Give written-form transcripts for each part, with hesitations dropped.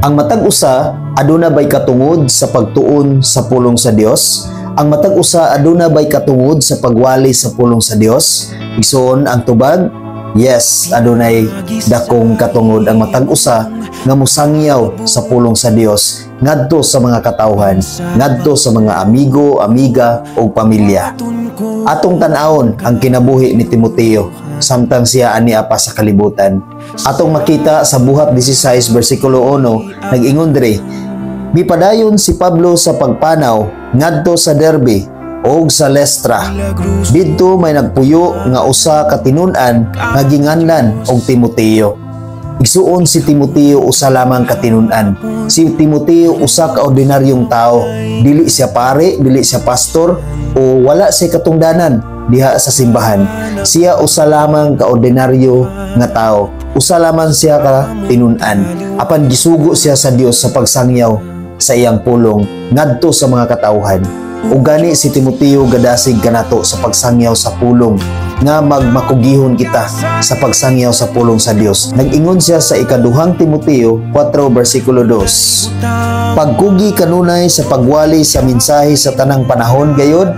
Ang matag usa, aduna bay katungod sa pagtuon sa pulong sa Dios? Ang matag usa, aduna bay katungod sa pagwali sa pulong sa Dios? Igsoon, ang tubag, yes, adunay dakong katungod ang matag usa nga mosangyaw sa pulong sa Dios ngadto sa mga katawhan, ngadto sa mga amigo, amiga o pamilya. Atong tan-awon ang kinabuhi ni Timoteo samtang siya ania pa sa kalibutan. Atong makita sa Buhat 16 versikulo 1, nag-ingon diri, "Mipadayon si Pablo sa pagpanaw ngadto sa Derbe og sa Listra. Didto may nagpuyo nga usa ka tinun-an nga ginganlan og Timoteo." Igsuon, si Timoteo usa lamang ka tinun-an. Si Timoteo usa ka ordinaryong tao. Dili siya pare, dili siya pastor o wala siya katungdanan diha sa simbahan. Siya usa lamang ka ordinaryo nga tao. Usa lamang siya ka tinun-an. Apan gisugo siya sa Dios sa pagsangyaw sa iyang pulong ngadto sa mga katawhan. Ug gani si Timoteo gadasig kanato sa pagsangyaw sa pulong nga magmakugihon kita sa pagsangyaw sa pulong sa Dios. Nag-ingon siya sa ikaduhang Timoteo 4 versikulo 2, "Pagkugi kanunay sa pagwali sa mensahe sa tanang panahon gayod,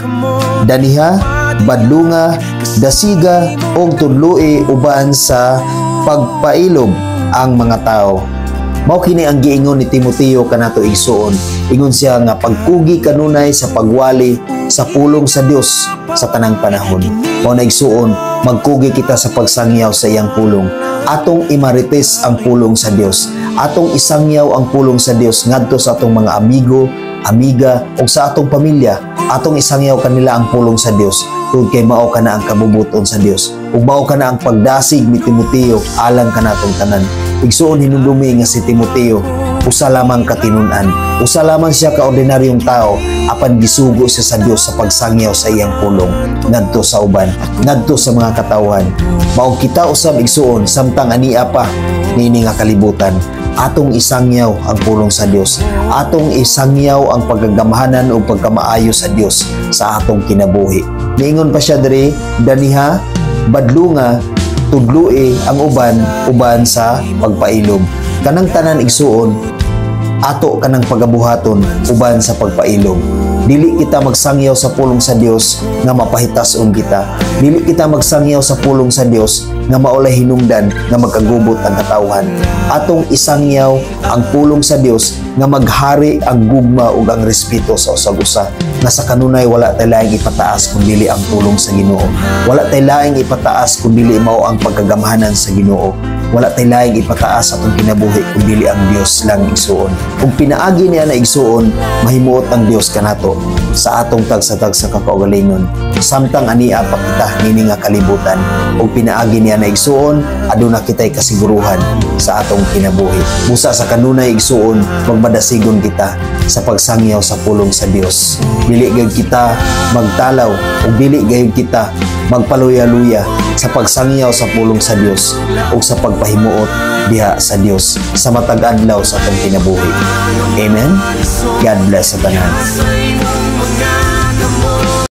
daniha, badlunga, dasiga og tudloi uban sa pagpailob ang mga tao." Mao kini ang giingon ni Timoteo kanato, igsuon. Ingon siya nga pagkugi kanunay sa pagwali sa pulong sa Dios sa tanang panahon. Mao na, igsuon, magkugi kita sa pagsangyaw sa iyang pulong. Atong imarites ang pulong sa Dios. Atong isangyaw ang pulong sa Dios ngadto sa atong mga amigo, amiga ug sa atong pamilya. Atong isangyaw kanila ang pulong sa Dios tungod kay mao kana ang kabubuton sa Dios. Ug mao kana ang pagdasig ni Timoteo alang kanatong tanan. Igsuon, hinumdumi nga si Timoteo usa lamang katinun-an. Usa lamang siya ka ordinaryong tao apan gisugo siya sa Dios sa pagsangyaw sa iyang pulong ngadto sa uban, ngadto sa mga katawhan. Mao kita usab, igsuon, samtang ania pa niini nga kalibutan, atong isangyaw ang pulong sa Dios. Atong isangyaw ang pagkagamhanan o pagkamaayo sa Dios sa atong kinabuhi. Niingon pa siya diri, daniha, badlunga, tudloi ang uban uban sa pagpailob. Kanang tanan, igsuon, ato kanang pagabuhaton uban sa pagpailob. Dili kita magsangyaw sa pulong sa Dios nga mapahitason kita. Dili kita magsangyaw sa pulong sa Dios nga maulay hinungdan nga magkagubot ang katawhan. Atong isangyaw ang pulong sa Dios nga maghari ang gugma ug ang respeto sa usag-usa. Nga sa kanunay wala tay laing ipataas kun dili ang pulong sa Ginoo. Wala tay laing ipataas kun dili mao ang pagkagamhanan sa Ginoo. Wala tay laing ipataas sa atong kinabuhi kun dili ang Dios lang, igsuon. Kung pinaagi niya na, igsuon, mahimuot ang Dios kanato sa atong tagsa-tagsa ka kaugalingon. Samtang ania pa kita nini nga kalibutan, ug pinaagi niya na, igsuon, aduna kitay kasiguruhan sa atong kinabuhi. Busa sa kanunay, igsuon, magmadasigon kita sa pagsangyaw sa pulong sa Dios. Dili gayud kita magtalaw ug dili gayud kita magpaluya-luya sa pagsangyaw sa pulong sa Dios ug sa pagpahimuot diha sa Dios sa matag adlaw sa atong kinabuhi. Amen. God bless sa tanan.